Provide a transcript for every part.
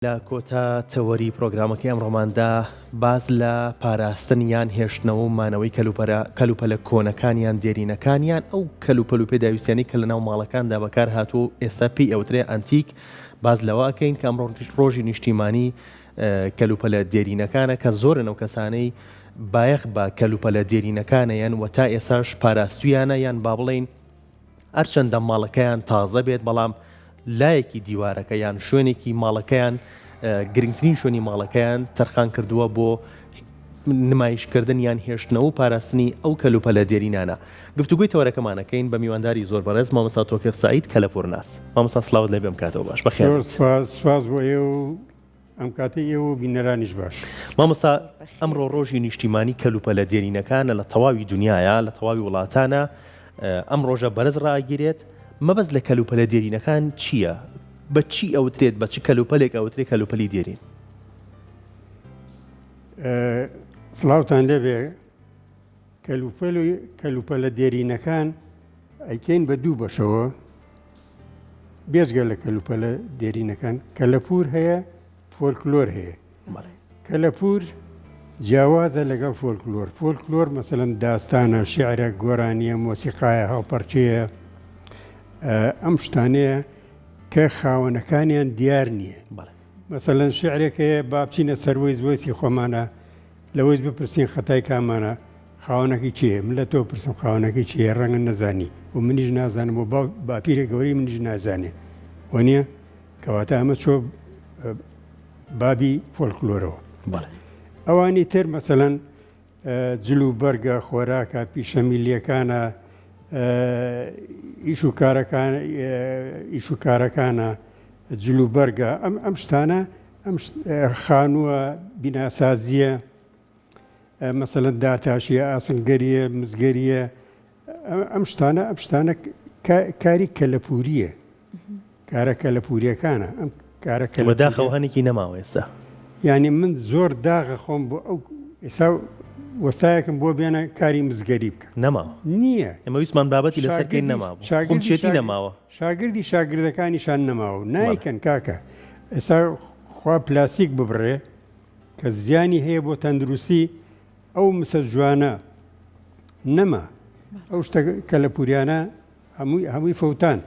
لە کۆتا تەوەری پرۆگرامەکەی ئەمڕۆماندا باس لە پاراستن یان هێشتنەوە و مانەوەی کەلوپەلە کۆنەکان یان دێرینەکان یان ئەو کەلوپەل و پێداویستیانەی کە لەناو ماڵەکاندا بەکار هاتووە و ئێستا پێی ئەوترێ ئەنتیک باس لەوە ئەکەین کە ئەمڕۆ ڕۆژی نیشتیمانی کەلوپەلە دێرینەکانە کە زۆرن ئەو کەسانەی بایەخ بە کەلوپەلە دێرینەکانەیەن و تا ئێساش پاراستویانە یان با بڵێین هەرچەندە ماڵەکەیان تازە بێت بەڵام لایەکی دیوارەکە یان شوێنێکی ماڵەکەیان گرنگترین شوێنی ماڵەکەیان تەرخان کردووە بۆ نمایشکردن یان هێشتنەوە و پاراستنی ئەو کەلوپەلە دێرینانە. گفتوگۆی تەوەرەکەمانەکەین بە میوانداری زۆر بەڕێز مامۆستا تۆفیق سەعید کەلەپوورناس. مامۆستا سڵاوت لێ بێم کاتەوە باش بەخێر زۆر سوپاس سوپاس بۆ ئێوە و ئەم کاتەی ئێوە و بینەرانیش باش. مامۆستا ئەمڕۆ ڕۆژی نیشتیمانی کەلوپەلە دێرینەکانە لە تەواوی دونیایا لە تەواوی وڵاتانا ئەم ڕۆژە بەرز ڕائەگیرێت مەبەست لە کەلوپەلە دێرینەکان چییە؟ بە چی ئەوترێت بە چ کەلوپەلێک ئەوترێ کەلوپەلی دێرین؟ سڵاوتان لێبێ کەلوپەل و کەلوپەلە دێرینەکان ئەیکەین بە دوو بەشەوە بێجگە لە کەلوپەلە دێرینەکان کەلەپوور هەیە فۆلکلۆر هەیە کەلەپوور جیاوازە لەگەڵ فۆلکلۆر فۆلکلۆر مەسەلەن داستانە شیعرە گۆرانیە مۆسیقایە هەڵپەرچەیە ئەم شتانەیە کە خاوەنەکانیان دیار نییە مەسەلەن شیعرێک هەیە با بچینە سەر وەیس وەیسی خۆمانە لە وەیس بپرسین خەتای کامانە خاوەنەکەی کێیە من لە تۆ پرسم خاوەنەکەی کێیە ڕەنگە نەزانی و منیش نازانم و باو باپیرە گەورەی منیش نازانێ وەنیە کەواتە ئەمە چۆ بابی فۆلکلۆرەوە ئەوانی تر مەسەلەن جل و بەرگە خۆراکە پیشە میلیەکانە ئیش و کارەکان ئیش و کارەکانە جل و بەرگە ئەم ئەم شتانە ئەم خانووە بیناسازیە مەسەلەن دارتاشیە ئاسنگەریە مزگەریە ئەم شتانە ئەم شتانە کاری کەلەپوریە کارە کەلەپوریەکانە ئەم کارە کە بەداخەوە هەنێکی نەماوە ئێستا. یانی من زۆر داغە خۆم بۆ ئەو ئێستا وەستایەکم بۆ بێنە کاری مزگەری بکە نەماوە نییە ئێمە ویستمان بابەتی لەسەر کەین نەمابوو خۆمچێتی نەماوە شاگردی شاگردەکانیشان نەماوە و نایکەن کاکە ئێستا خوا پلاستیک ببڕێ کە زیانی هەیە بۆ تەندروستی ئەو مسە جوانە نەما ئەو شتە کەلەپوریانە هەمووی هەمووی فەوتان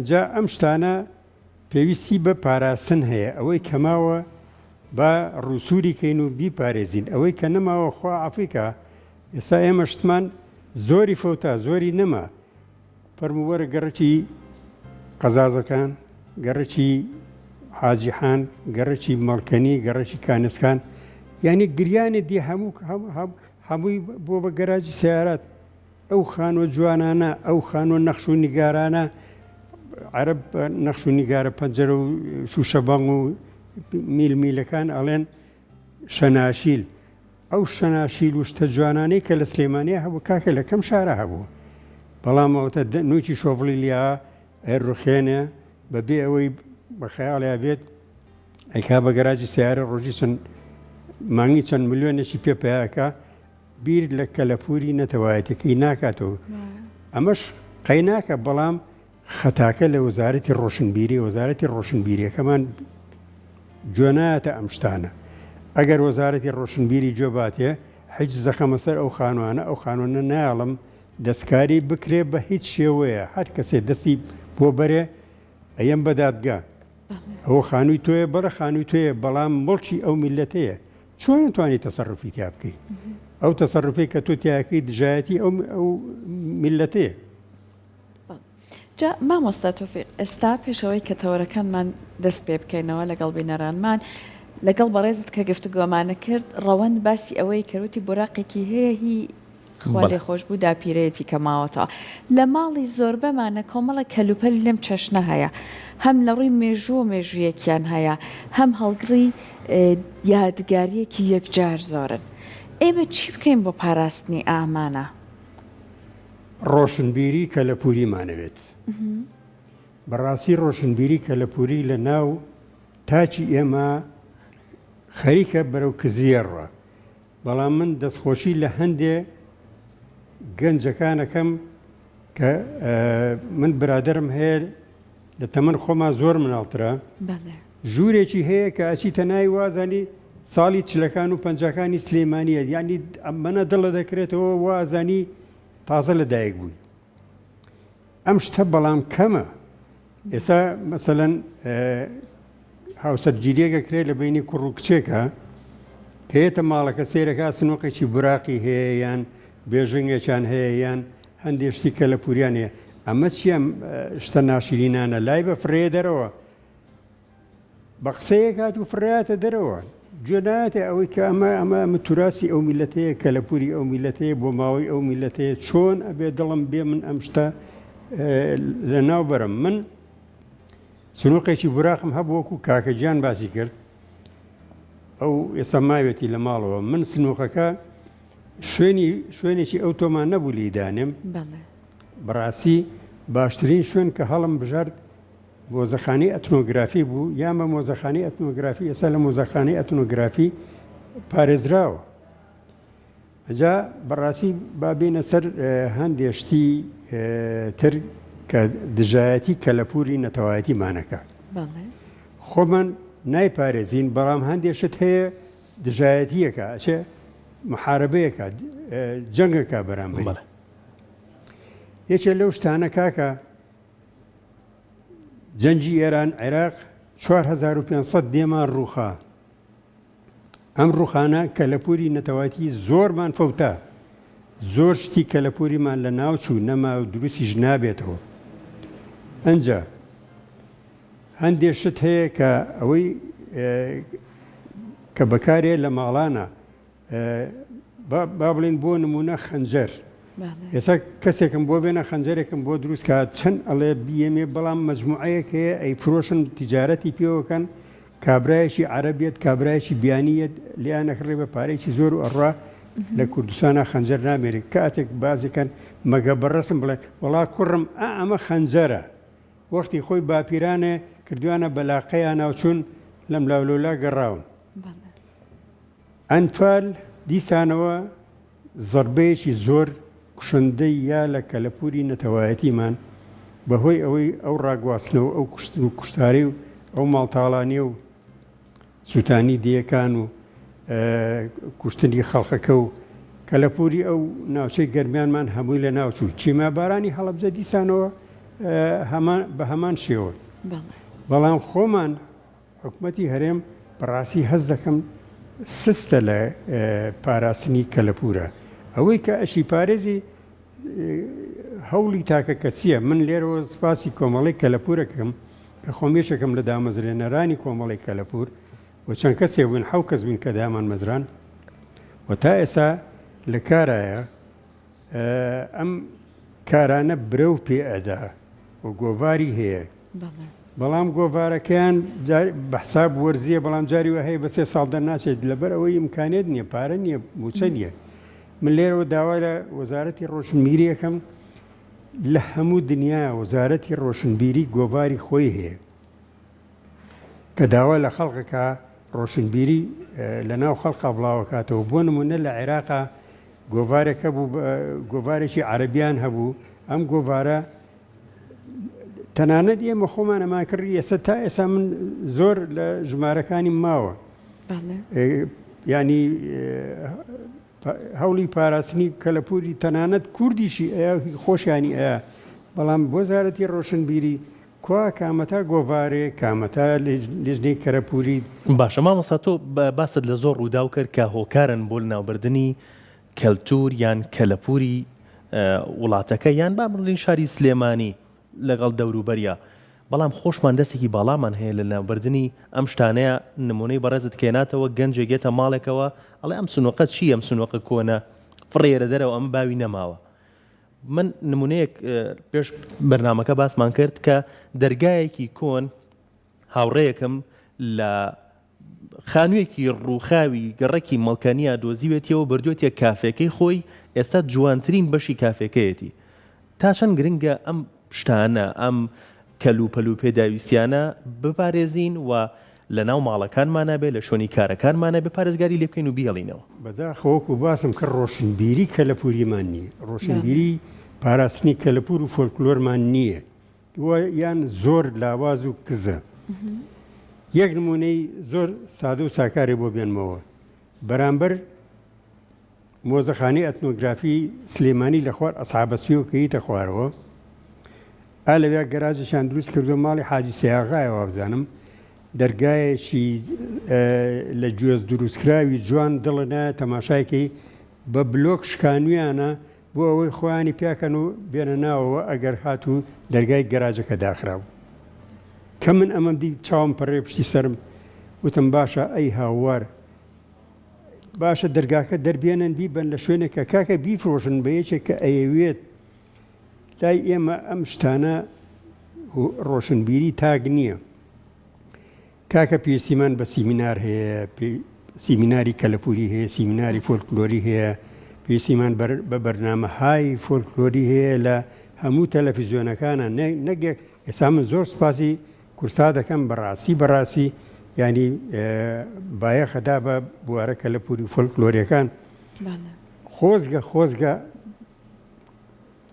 جا ئەم شتانە پێویستی بە پاراستن هەیە ئەوەی کەماوە با ڕووسووری کەین و بیپارێزین ئەوەی کە نەماوە خوا عەفوی کا ئێستا ئێمە شتمان زۆری فەوتا زۆری نەما فەرموو وەرە گەڕەکی قەزازەکان، گەڕەکی حاجی حان، گەڕەکی مەڵکەنی، گەڕەکی کانسکان، یانی گریانێ دی هەموو هەمووی بووە بە گەراجی سەیارات. ئەو خانووە جوانانە، ئەو خانووە نەخش و نیگارانە، عەرەب نەخش و نیگارە پەنجەرە و شووشەبەنگ و میل میلەکان ئەڵێن شەناشیل. ئەو شەناشیل و شتە جوانانەی کە لە سلێمانیا هەبوو کاکە لە کەم شارا هەبوو بەڵام ئەوەتە نوکی شۆڤڵی لیا ئەیڕوخێنێ بە بێ ئەوەی بە خەیاڵیا بێت ئەیکا بە گەراجی سیارە ڕۆژی چەند مانگی چەند ملیۆنێکی پێ پیاکە بیر لە کەلەپوری نەتەوایەتەکەی ناکاتەوە ئەمەش قەیناکە بەڵام خەتاکە لە وەزارەتی ڕۆشنبیری وەزارەتی ڕۆشنبیریەکەمان گوێ نایەتە ئەم شتانە ئەگەر وەزارەتی ڕۆشنبیری گوێ باتێ حیچ زەخەمە سەر ئەو خانوانە ئەو خانوانە نایەڵم دەستکاری بکرێ بە هیچ شێوەیە هەر کەسێ دەستی بۆ بەرێ ئەیەم بە دادگا ئەوە خانووی تۆیە بەڵێ خانووی تۆیە بەڵام موڵکی ئەو میلەتەیە چۆن توانی تەسەروفی تیا بکەی ئەو تەسەروفەی کە تۆ تیاکەی دژایەتی ئەو ئەو میلەتەیە. جا مامۆستا تۆفیق ئێستا پێش ئەوەی کە تەوەرەکانمان دەست پێ بکەینەوە لەگەڵ بینەرانمان لەگەڵ بەڕێزت کە گفتوگۆمانە کرد ڕەوەند باسی ئەوەی کەروتی بۆراقێکی هەیە هی خوا لێ خۆش بوو داپیرەیەتی کە ماوەتەوە لە ماڵی زۆربەمانە کۆمەڵە کەلوپەلی لەم چەشنە هەیە هەم لە ڕووی مێژوو و مێژوویەکیان هەیە هەم هەڵگڕی یادگاریەکی یەکجار زۆرن ئێمە چی بکەین بۆ پاراستنی ئامانە؟ ڕۆشنبیری کەلەپووریمانەوێت. بەڕاستی ڕۆشنبیری کەلەپووری لە ناو تاکی ئێمە خەریکە بەرەو کزییە ڕوا. بەڵام من دەستخۆشی لە هەندێ گەنجەکانەکەم کە من برادەرم هەیە لە تەمەن خۆما زۆر مناڵترە. ژوورێکی هەیە کە ئەچیتە ناوی وازانی ساڵی چلەکان و پەنجاکانی سلێمانیە یانی ئەمەنە دڵە دەکرێتەوە وازانی تازە لە دایک بووی ئەم شتە بەڵام کەمە ئێستا مەسەلەن هاوسەرگیریەک ئەکرێت لە بینی کوڕ و کچێکە کە یەتە ماڵەکە سەیرەکە سنوقێکی براقی هەیە یان بێژنگێکیان هەیە یان هەندێک شتی کەلەپوریان هەیە ئەمە چییە شتە ناشرینانە لای بە فرێ دەرەوە بە قسەیەک هات و فڕێیاتە دەرەوە. گوێ نایەتێ ئەوەی کە ئەمە ئەمە ئەمە توراسی ئەو میللەتەیە، کەلەپووری ئەو میللەتەیە، بۆماوەی ئەو میللەتەیە، چۆن ئەبێ دڵم بێ من ئەم شتە لە ناو بەرم. من سنووقێکی بوراقم هەبوو وەکوو کاکە گیان باسی کرد، ئەو ئێستا ماوێتی لە ماڵەوە. من سنووقەکە شوێنی شوێنێکی ئەو تۆمان نەبوو لێی دانێم. بەڕاستی باشترین شوێن کە هەڵم بژارد مۆزەخانەی ئەتنۆگرافی بوو یان بە مۆزەخانەی ئەتنۆگرافی ئێستا لە مۆزەخانەی ئەتنۆگرافی پارێزراوە. ئەجا بەڕاستی با بێینە سەر هەندێ شتی تر کە دژایەتی کەلەپووری نەتەوایەتیمانەکە. خۆمان نایپارێزین بەڵام هەندێ شت هەیە دژایەتییەکە ئەچێ محاربەیەکە جەنگەکە بەرامبەری. یەکێ لەو شتانە کاکە جەنگی ئێران عێراق 4500 دێمان ڕووخا. ئەم ڕووخانە کەلەپووری نەتەوایەتی زۆرمان فەوتا. زۆر شتی کەلەپووریمان لە ناو چوو، نەما و دروستیش نابێتەوە. ئەنجا هەندێ شت هەیە کە ئەوەی کە بەکارێ لە ماڵانە با بڵێین بۆ نموونە خەنجەر ئێستا کەسێکم بۆ بێنە خەنجەرێکم بۆ دروست کا چەند ئەڵێ بیەمێ بەڵام مەجموعەیەک هەیە ئەی فرۆشن تیجارەتی پێوەکەن کابرایەکی عەرەبیەت کابرایەکی بیانیەت لیان ئەکڕێ بە پارێکی زۆر و ئەڕا لە کوردستانە خەنجەر نامێنێت کاتێک بازێکەن مەگە بەڕسم بڵێ وەڵا کوڕم ئا ئەمە خەنجەرە وەختی خۆی باپیرانێ کردویانە بەلاقەیانە و چوون لەم لاولەولا گەڕاون. ئەنفال دیسانەوە زەربەیەکی زۆر کوشندەی یا لە کەلەپوری نەتەوایەتیمان بە هۆی ئەوەی ئەو ڕاگواستنەوە ئەو کوشتن و کوشتارەی و ئەو ماڵتاڵانیە و سوتانی دێیەکان و کوشتنی خەڵکەکە و کەلەپوری ئەو ناوچەی گەرمیانمان هەمووی لە ناو چوو. کیمیابارانی هەڵەبجە دیسانەوە هەمان بە هەمان شێوە. بەڵام خۆمان حکومەتی هەرێم بەڕاستی هەست دەکەم سستە لە پاراستنی کەلەپوورە. ئەوەی کە ئەشی پارێزی هەوڵی تاکە کەسییە. من لێرەوە سپاسی کۆمەڵەی کەلەپوور ئەکەم کە خۆم یەکێکم لە دامەزرێنەرانی کۆمەڵەی کەلەپوور و چەند کەسێک بووین، حەو کەس بووین کە دامانمەزراند و تا ئێستا لە کارایە. ئەم کارانە برەو پێ ئەدا و گۆڤاری هەیە. بەڵام گۆڤارەکەیان بە حساب وەرزیە بەڵام جاری وە هەیە بە سێ ساڵ دەرناچێت لەبەر ئەوەی ئیمکانیەت نییە پارە نییە موچە نییە من لێرەوە داوا لە وەزارەتی ڕۆشنبیری ئەکەم لە هەموو دنیا وەزارەتی ڕۆشنبیری گۆڤاری خۆی هەیە کە داوا لە خەڵکەکە ڕۆشنبیری لە ناو خەڵقا بڵاوەکاتەوە بۆ نمونە لە عێراقا گۆڤارێک هەبوو گۆڤارێکی عەرەبیان هەبوو ئەم گۆڤارە تەنانەت ئێمە خۆمان ئەمان کڕی ئێستا تا ئێستا من زۆر لە ژمارەکانی ماوە ینی هەوڵی پاراستنی کەلەپوری تەنانەت کوردیشی ئەیا خۆشیانی ئەیا بەڵام بۆ زارەتی ڕۆشنبیری کوا کامەتا گۆڤارێ کامەتا لیژنەی کەرەپوری. باشە مامۆستا تۆ باست لە زۆر ڕووداو کرد کە هۆکارن بۆ لەناوبردنی کەلتور یان کەلەپوری وڵاتەکە یان با بڵێین شاری سلێمانی لەگەڵ دەوروبەریا بەڵام خۆشمان دەستێکی باڵامان هەیە لە لەناوبردنی ئەم شتانەیە نمونەی بەڕێزت کێناتەوە گەنجێک یەتە ماڵێکەوە ئەڵێ ئەم سنوقە چییە ئەم سنوقە کۆنە فڕێرە دەرەوە ئەمە باوی نەماوە من نمونەیەک پێش بەرنامەکە باسمان کرد کە دەرگایەکی کۆن هاوڕێیەکم لە خانوویەکی ڕووخاوی گەڕەکی مەڵکەنییە دۆزیوێتیەوە بردوێتیە کافێکەی خۆی، ئێستا جوانترین بەشی کافێکەیەتی. تا چەند گرنگە ئەم شتانە، ئەم کەلوپەل و پێداویستیانە بپارێزین و لەناو ماڵەکانمانا بێ، لە شوێنی کارەکانمانا بێ پارێزگاری لێ بکەین و بیهێڵینەوە. بەداخەوە وەکو باسم کرد ڕۆشنبیری کەلەپووریمان نییە، ڕۆشنبیری پاراستنی کەلەپوور و فۆلکلۆرمان نییە. و یان زۆر لاواز و کزە. یەک نمونەی زۆر سادە و ساکارێ بۆ بێنمەوە بەرامبەر مۆزەخانەی ئەتنۆگرافی سلێمانی لە خوار ئەسحابە سپیەوە کە یتە خوارەوە ئا لەویا گەراجێکیان دروست کردووە ماڵی حاجی سەیاغایە وابزانم دەرگایەکی لە گوێز دروستکراوی جوان دڵە نایە تەماشایکەی بە بلۆک شکانویانە بۆ ئەوەی خۆیانی پیاکەن و بێنە ناوەوە ئەگەر هاتوو دەرگای گەراجەکە داخرابوو کە من ئەمەم دی چاوم پەڕێ پشتی سەرم وتم باشە ئەی هاوار باشە دەرگاکە دەربێنن بیبەن لە شوێنێک کە کاکە بیفرۆشن بە یەکێک کە ئەیەوێت لای ئێمە ئەم شتانە ڕۆشنبیری تاک نییە کاکە پێویستیمان بە سیمینار هەیە سیمیناری کەلەپوری هەیە سیمیناری فۆلکلۆری هەیە پێویستیمان بە بەرنامەهای فۆلکلۆری هەیە لە هەموو تەلەفیزیۆنەکانە نەگەک ئێستا من زۆر سپاسی کورسا دەکەم بەڕاستی بەڕاستی ینی بایەخەدا بە بوارە کەلەپوری فۆلکلۆریەکان خۆزگە خۆزگە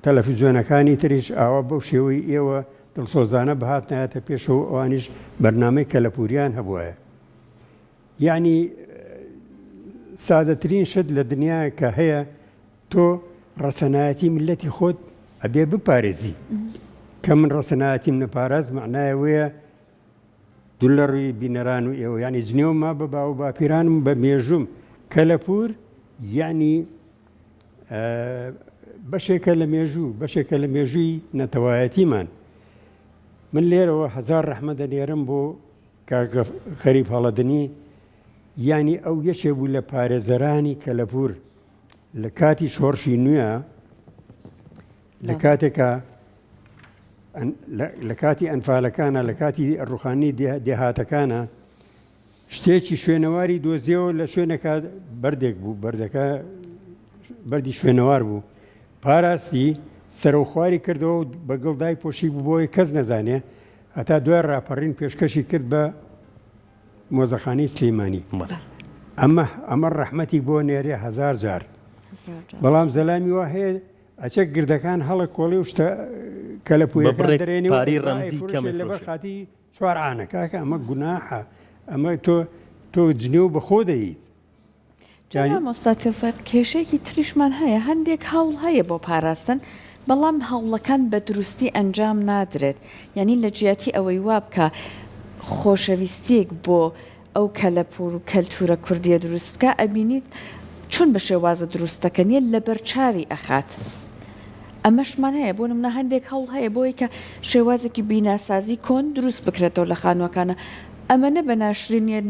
تەلەفزیۆنەکانی تریش ئاوا بەو شێوەی ئێوە دڵسۆزانە بهاتنایەتە پێشەوە ئەوانیش بەرنامەی کەلەپوریان هەبوایە. یەعنی سادەترین شت لە دنیا کە هەیە تۆ ڕەسەنایەتی میللەتی خۆت ئەبێ بپارێزی. کە من ڕەسەنایەتیم نەپاراست مەعنای ئەوەیە دوور لە ڕووی بینەران و ئێوە یانی جنێوم ما بە باو باپیرانم بە مێژووم کەلەپوور یانی بەشێکە لە مێژوو بەشێکە لە مێژووی نەتەوایەتیمان من لێرەوە هەزار ڕەحمە دەنێرم بۆ کاک غەریب هەڵەدنی یانی ئەو یەکێ بوو لە پارێزەرانی کەلەپوور لە کاتی شۆڕشی نوێ لە کاتێکا لە کاتی ئەنفالەکانە لە کاتی ڕوخانی دێهاتەکانە شتێکی شوێنەواری دۆزیەوە لە شوێنەکە بەردێک بوو بەردەکە بەردی شوێنەوار بوو پاراستی سەرەوخواری کردەوە و بە گڵدای پۆشی بوو بۆی کەس نەزانێ هەتا دوای ڕاپەڕین پێشکەشی کرد بە مۆزەخانەی سلیمانی ئەمە ئەمە ڕەحمەتی بۆ نێرێ هەزار جار بەڵام زەلامی وا هەیە ئەچێ گردەکان هەڵە کۆڵی و شتە کەلەپوورەکان دەرێنێ و پارەی ڕەمزی کەم لەبەر خاتی چوار عانە کاکە ئەمە گوناحە ئەمە تۆ تۆ جنێو بە خۆ دەیت. جا مامۆستا تۆفیق کێشەیەکی تریشمان هەیە هەندێک هەوڵ هەیە بۆ پاراستن بەڵام هەوڵەکان بە دروستی ئەنجام نادرێت یانی لە جیاتی ئەوەی وابکا خۆشەویستیەک بۆ ئەو کەلەپوور و کەلتوورە کوردیە دروست بکا ئەبینیت چۆن بە شێوازە دروستەکە نیە لەبەرچاوی ئەخات ئەمەشمان هەیە بۆ نمونە هەندێک هەوڵ هەیە بۆی کە شێوازێکی بیناسازی کۆن دروست بکرێتەوە لە خانووەکانە ئەمەنە بە ناشرینیە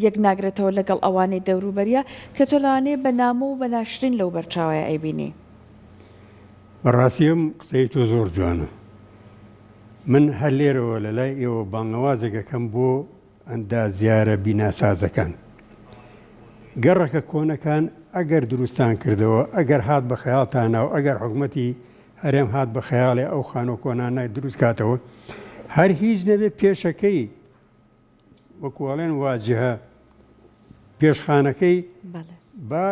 یەک ناگرێتەوە لەگەڵ ئەوانەی دەوروبەریا کە تۆ لەوانەیە بە نامۆ و بە ناشرین لەو بەرچاوەیا ئەیبینی. بەڕاستی ئەم قسەی تۆ زۆر جوانە من هەر لێرەوە لەلای ئێوە بانگەوازێک ئەکەم بۆ ئەندازیارە بیناسازەکان گەڕەکە کۆنەکان ئەگەر دروستان کردەوە ئەگەر هات بە خەیاڵتانا و ئەگەر حکومەتی هەرێم هات بە خەیاڵێ ئەو خانوو کۆنانە دروست کاتەوە هەر هیچ نەبێ پێشەکەی وەکو ئەڵێن واجهە پێشخانەکەی با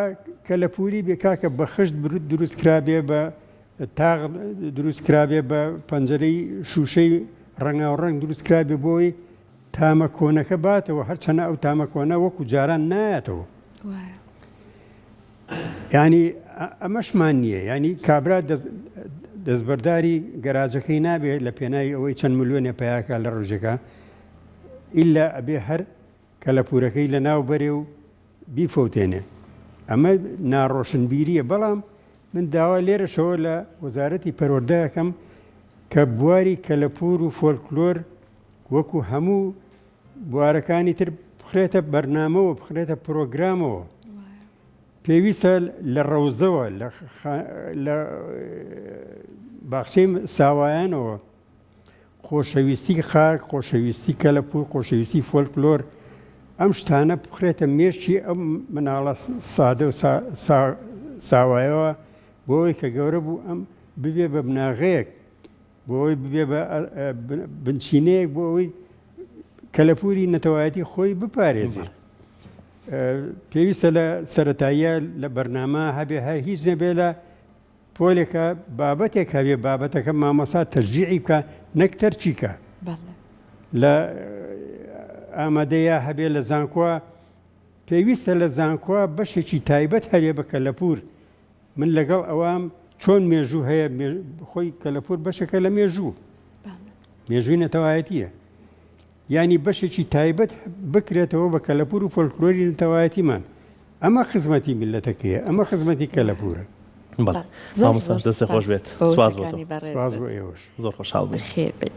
کەلەپوری بێ کاکە بە خشت دروست کرابێ بە تاغ دروست کرابێ بە پەنجەرەی شوشەی ڕەنگاو ڕەنگ دروست کرابێ بۆی تامە کۆنەکە باتەوە هەرچەنە ئەو تامە کۆنە وەکو جاران نایەتەوە ینی ئەمەشمان نییە ینی کابرا دەستبەرداری گەراجەکەی نابێت لە پێناوی ئەوەی چەند ملیۆنێ پیاکە لە ڕۆژێکە ئیلا ئەبێ هەر کەلەپوورەکەی لەناو بەرێ و بیفەوتێنێ. ئەمە ناڕۆشنبیرییە، بەڵام من داوا لێرەشەوە لە وەزارەتی پەروەردە ئەکەم کە بواری کەلەپوور و فۆلکلۆر وەکو هەموو بوارەکانی تر بخرێتە بەرنامەوە، بخرێتە پرۆگرامەوە. پێویستە لە ڕەوزەوە، لە باخچەی ساوایانەوە خۆشەویستی خاک، خۆشەویستی کەلەپوور، خۆشەویستی فۆلکلۆر، ئەم شتانە بخرێتە مێشکی ئەم مناڵە سادە و ساوایەوە بۆ ئەوەی کە گەورە بوو ئەم ببێ بە بناغەیەک بۆ ئەوەی ببێ بە بنچینەیەک بۆ ئەوەی کەلەپووری نەتەوایەتی خۆی بپارێزێ. پێویستە لە سەتاییە لە بەرنامە هەبێ هەر هیچ نەبێ لە پۆلێکە بابەتێک هەبێ بابەتەکە مامۆستا تەشجیعی بکا نەک تەرکی کا. لە. ئامادەیە هەبێ لە زانکۆ پێویستە لە زانکۆ بەشێکی تایبەت هەبێ بە کەلەپوور من لەگەڵ ئەوام چۆن مێژوو هەیە خۆی کەلەپوور بەشێکە لە مێژوو مێژووی نەتەوایەتیە یانی بەشێکی تایبەت بکرێتەوە بە کەلەپوور و فۆلکلۆری نەتەوایەتیمان ئەمە خزمەتی میللەتەکەیە ئەمە خزمەتی کەلەپوورە. بەڵێ مامۆستا دەستت خۆش بێت سوپاس بۆ تۆ. سوپاس بۆ ئێوەش. زۆر خۆشحاڵ بووین. بەخێر بێی.